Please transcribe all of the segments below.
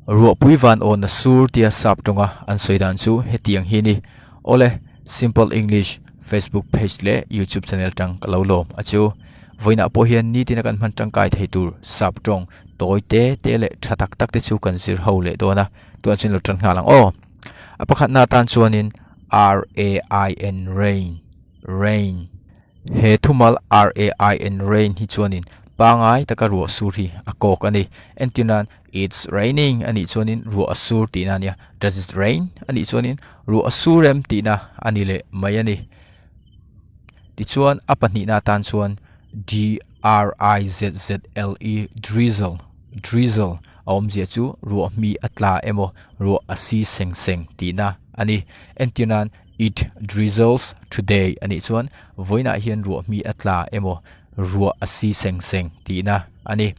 Ruahpui van awn a sur tia sap tawnga an sawi dan chu hetiang hi a ni. Awle, Simple English Facebook page leh YouTube channel tang ka lo lawm a chu. Vawiinah pawh hian nitina kan hman tangkai thei tur sap tawng tawi te te leh tha tak tak te chu kan zir ho leh dawn a, tunah chuan lo tan nghal ang aw. A pakhatna atan chuanin R-A-I-N rain, rain. He thumal RAIN rain hi chuanin pangai taka ruah sur hi a kawk a ni. Entir nan It's raining a nih chuanin ruah a sur tihna a nia. Does it rain a nih chuanin ruah a sur em tihna a ni leh mai a ni. Tichuan a pahnihna atan chuan D-R-I-Z-Z-L-E drizzle, drizzle a awmzia chu ruah hmi a tla emaw ruah a si seng seng tihna a ni. Entir nan It drizzles today a nih chuan vawiinah hian ruah hmi a tla emaw ruah a si seng seng tihna a ni.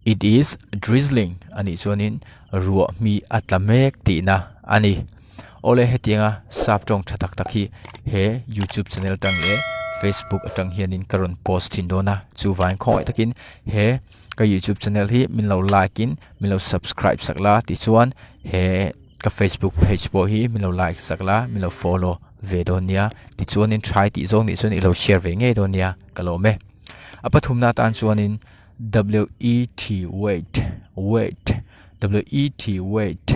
It is drizzling a nih chuanin ruah hmi a tla mek tihna a ni. Awle hetianga sap tawng tha tak tak hi he youtube channel atang leh facebook atang hianin ka rawn post thin dawn a, chuvangin khawngaih takin he ka youtube channel hi min lo like in min lo subscribe sak la tichuan he Ka Facebook page pawh hi min lo like sak la, min lo follow ve dawn nia. Tichuanin try tih zawng nih chuan i lo share ve ngei dawn nia ka lawm e. A pathumna atan chuanin W-E-T wait, wait, W-E-T wait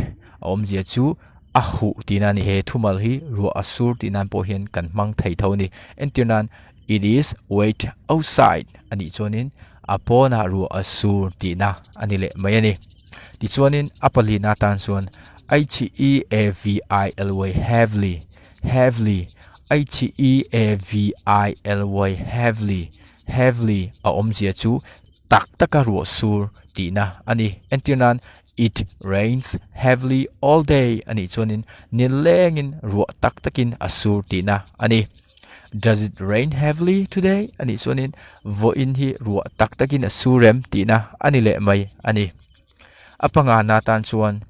a awmzia chu a huh tihna a ni. He thumal hi ruah a sur tih nan pawh hian kan hmang thei tho a ni. Entir nan It is wet outside a nih chuanin a pawnah ruah a sur tihna a ni leh mai a ni. Tichuanin a palina atan chuan H-E-A-V-I-L-Y heavily, heavily, H-E-A-V-I-L-Y heavily, heavily a awmzia chu tak taka ruah sur tihna a ni. Entir nan It rains heavily all day a nih chuanin nilengin ruah tak takin a sur tihna a ni. Does it rain heavily today? A nih chuanin vawiin hi ruah tak takin a sur em tihna a ni leh mai a ni. A pangana tan chuan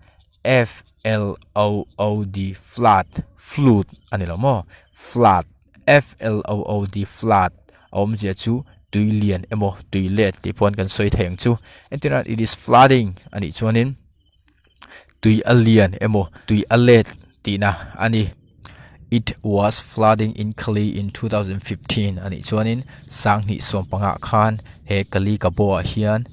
F L O O D flood, flood a ni lo maw? Flood, F L O O D flood a awmzia chu tui lian emaw tui let tih pawh kan sawi thei ang chu. Entirnan it is flooding a nih chuanin tui a lian emaw tui a let tihna a ni. It was flooding in Kali in 2015 a nih chuanin sanghnih sawm pangah khan he Kali Kaboah hian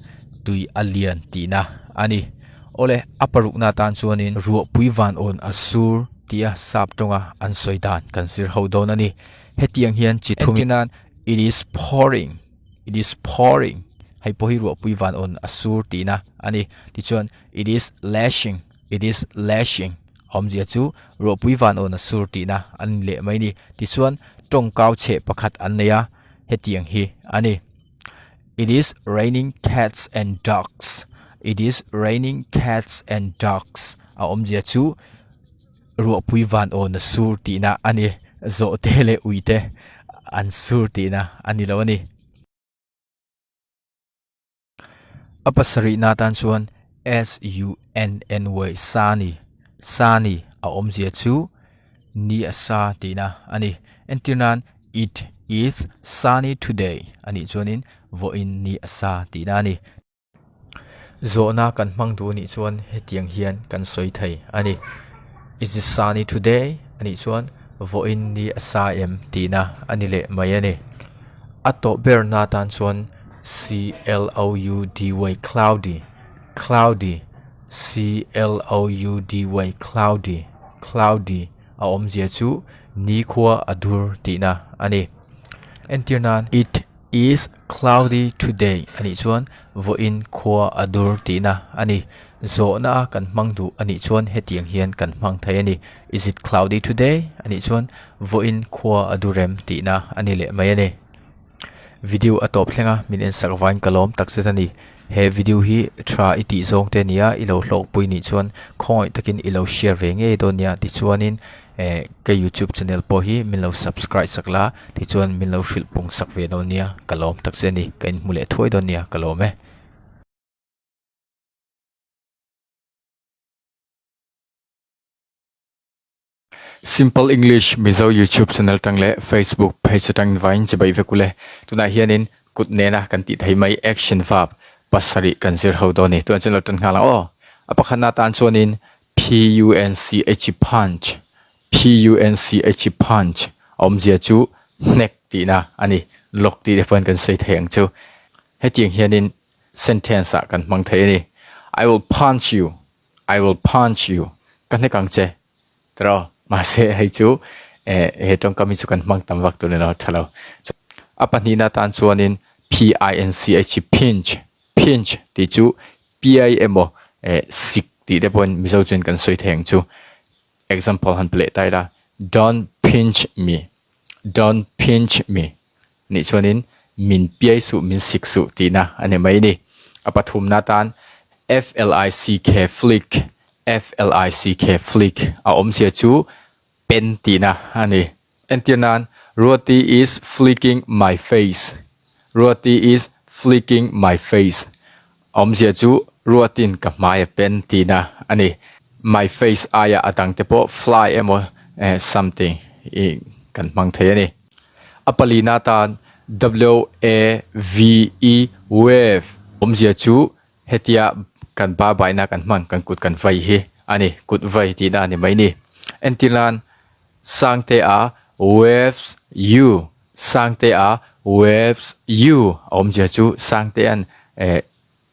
tui a lian tihna a ni. Awle a parukna atan chuanin ruahpui van awn a sur tia sap tawnga an sawi dan kan zir ho dawn a ni. Hetiang hian chi thum in it is pouring. It is pouring hei pawh hi ruahpui van awn a sur tihna a ni. Tichuan it is lashing, it is lashing awmzia chu ruahpui van awn a sur tihna a ni leh mai a ni. Tichuan tawngkau chheh pakhat an nei a, hetiang hi a ni. It is raining cats and dogs, it is raining cats and dogs a awmzia chu ruahpui van awn a sur tihna a ni. Zawhte leh uite an sur tihna a ni lo a ni. A pasarihna atan chuan S-U-N-N-Y Sunny, Sunny a awmzia chu ni a sa tihna a ni. Entir nan It is sunny today a nih chuanin vawiin ni a sa tihna a ni. Zawhna kan hmang duh anih chuan hetiang hian kan sawi thei a ni. Is it sunny today? A nih chuan vawiin ni a sa em tihna a ni leh mai a ni. A tawh berna atan chuan C-L-O-U-D-Y cloudy, cloudy, C-L-O-U-D-Y cloudy, cloudy a awmzia chu nikhua a dur tihna a ni. Entir nan It Is cloudy today a nih chuan vawiin khua a dur tihna a ni. Zawhna a kan hmang duh a nih chuan hetiang hian kan hmang thei a ni. Is it cloudy today? a nih chuan vawiin khua a dur em tihna a ni leh mai a ni. Video a tawp thleng a, min en sak vain ka lawm takzet a ni. He video hi tha i tih zawng te nia i lo hlawkpui nih chuan khawngaih takin i lo share ve ngei dawn nia tichuanin eh ka youtube channel pawh hi min lo subscribe sak la tichuan min lo hrilh pung sak ve dawn nia ka lawm tak che a ni ka inhmu leh thuai dawn nia ka lawm e. Simple English Mizo YouTube channel tang leh Facebook page atangin vain chibai vek ule. Tunah hianin kut nena kan tih thei mai action verb pasarih kan zir ho dawn a ni. Tunah chuan lo tan nghal ang aw. A pakhatna atan chuanin P-U-N-C-H punch, P-U-N-C-H punch a awmzia chu hnek tihna a ni. Lawk tih te pawhin kan sawi thei ang chu. Hetiang hianin sentence ah kan hmang thei a ni. I will punch you, I will punch you, ka hnek ang che. Tiraw? Mahse hei chu eh he tawngkam hi chu kan hmang tam vak tur ni lo tha lo. A pahnihna atan chuanin P-I-N-C-H pinch, pinch tih chu piai emaw eh sik tih te pawhin Mizo chuan kan sawi thei ang chu. Example han pe leh ta ila, Don't pinch me, don't pinch me nih chuanin min piai suh, min sik suh tihna a ni mai ni. A pathumna atan F-L-I-C-K flick, F-L-I-C-K flick a awmzia chu pen tihna a ni. Entir nan, Ruati is flicking my face, Ruati is flicking my face a awmzia chu Ruatin ka hmai a pen tihna a ni. My face aia a dangte pawh fly emaw something i kan hmang thei a ni. A palina atan W-A-V-E wave awmzia chu hetia kan ba baina kan hman kan kut kan vai hi a ni, kut vai tihna a ni mai ni. Entir nan Sangtea waves you, Sangtea waves you a awmzia chu Sangtea'n eh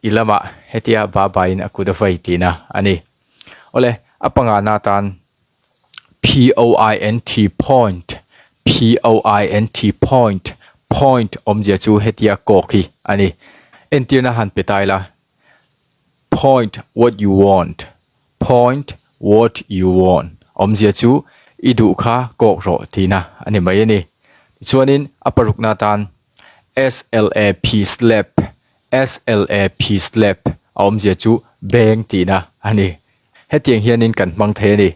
i lamah hetia ba baiin a kut a vai tihna a ni. Awle, a pangana atan P-O-I-N-T point, P-O-I-N-T point, point awmzia chu hetia kawk hi a ni. Entirna han pe ta ila, Point what you want, point what you want awmzia chu i duh kha kawk rawh tihna a ni mai a ni. Tichuanin a parukna atan S-L-A-P slap, S-L-A-P slap a awmzia chu beng tihna a ni. Hetiang hianin kan hmang thei a ni.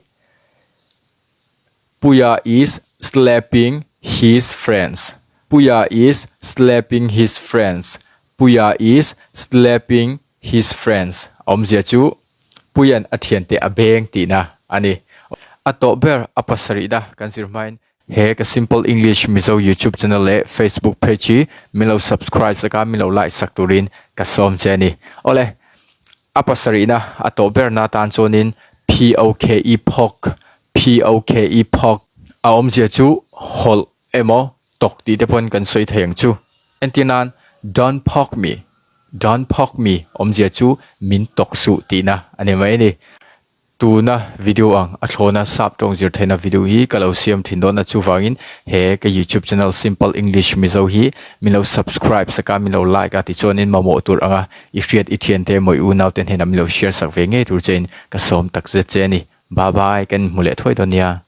Puia is slapping his friends. Puia is slapping his friends. Puia is slapping his friends. A awmzia chu Puia'n a thiante a beng tihna a ni. A tawh ber a pasarihna kan zir hmain he ka Simple English Mizo YouTube channel leh Facebook page hi min lo subscribe sak a, min lo like sak turin ka sawm che a ni. Awle, A pasarihna a tawh berna atan chuanin POKE phawk, POKE phawk, a awmzia chu hawlh emaw tawk tih te pawhin kan sawi thei ang chu. Entir nan, Don't poke me, Don't poke me awmzia chu min tawk suh tihna a ni mai a ni. Tuna video ang a thlawna sap tawng zir theihna video hi ka lo siam thin dawn a chuvangin he ka youtube channel Simple English Mizo hi min lo subscribe sak a min lo like a tichuanin mamawh tur anga i hriat i thiante emaw i unaute hnenah min lo share sak ve ngei tur chein ka sawm takzet che a ni. Bye bye kan inhmu leh thuai dawn nia.